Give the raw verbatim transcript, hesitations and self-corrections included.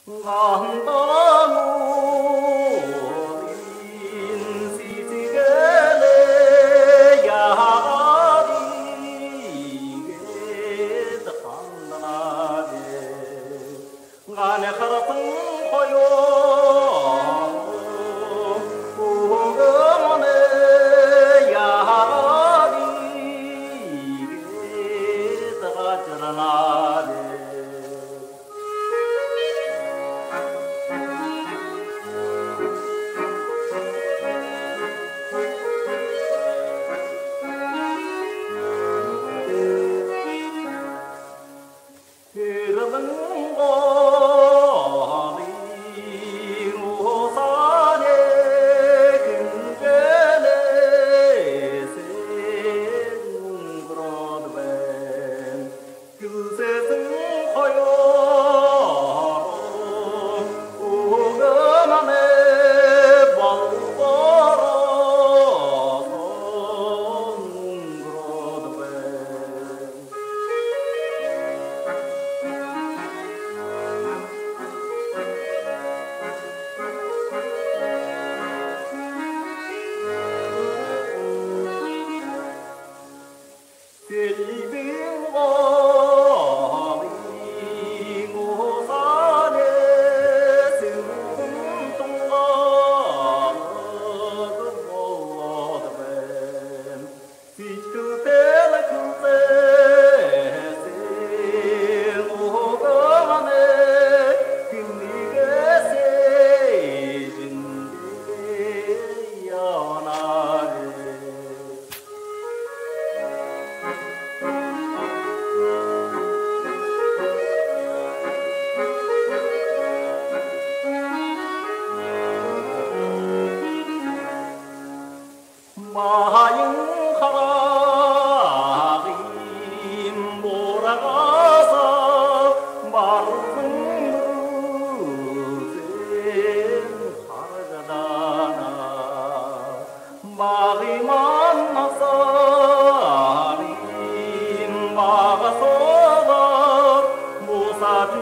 Гандагарын сэдьхэлээ яагаад иигээд ханданаб? Ганхархан хоёр үбгэмнай яагаад иигээд гажарнаб? Эрдэнэ голын уһанай хэмжээнһээ үнгэрөөд байна. Хэлсэһэн хоёр үбгэмнай болбороо үнгэрөөд байна. Сэльбэн голын уһанай сэбүүхэн тунгалаг болоод байна. Сэдьхэлтэйл хэлсэһэн үбгэмнай хэнэйхиһээ эжэндээ ябанаб? Баян харгын буурагһаа баруун мүрысөөн харагдана. Багын манасарын бага соогоо бусажа